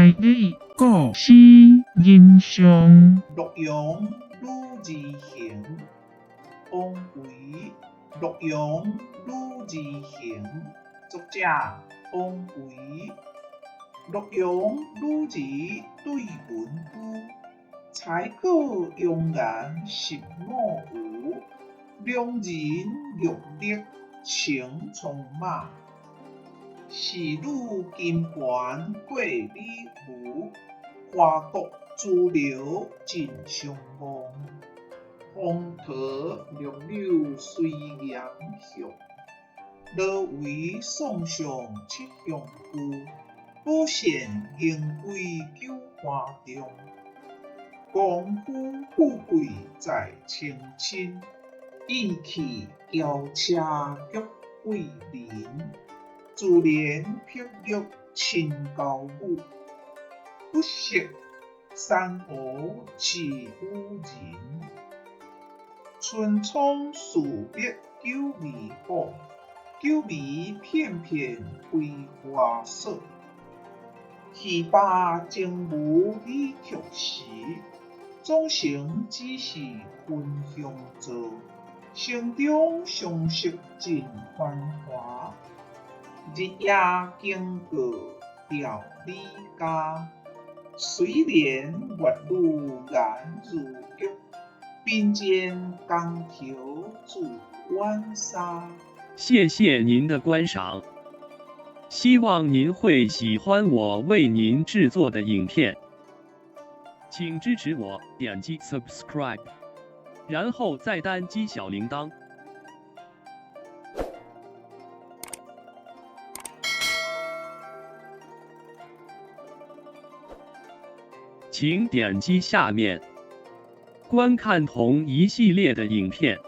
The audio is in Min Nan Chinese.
大理故事人上。洛陽女兒行，王維。洛陽女兒行，作者王維。洛陽女兒對文居，才可容顏十五余。良人玉立乘蒼馬，仕女金環過鯉魚。華國珠流盡相望，風桃綠柳隨岩向。羅帷送上七香具，寶扇迎歸九華中。功夫富貴在清親，意氣驕奢極貴人。珠簾碧玉親鮫母，不識山河是予人。春窗樹筆九尾虎，九尾片片飛花雪。戲罷精武李勅時，總成只是焚香座。城中相識盡繁華，日夜經過調理家。水蓮月女顏如玉，鬢間江潮自浣紗。謝謝您的觀賞，希望您會喜歡我為您製作的影片，請支持我點擊 subscribe，然後再單擊小鈴鐺。請點擊下面觀看同一系列的影片。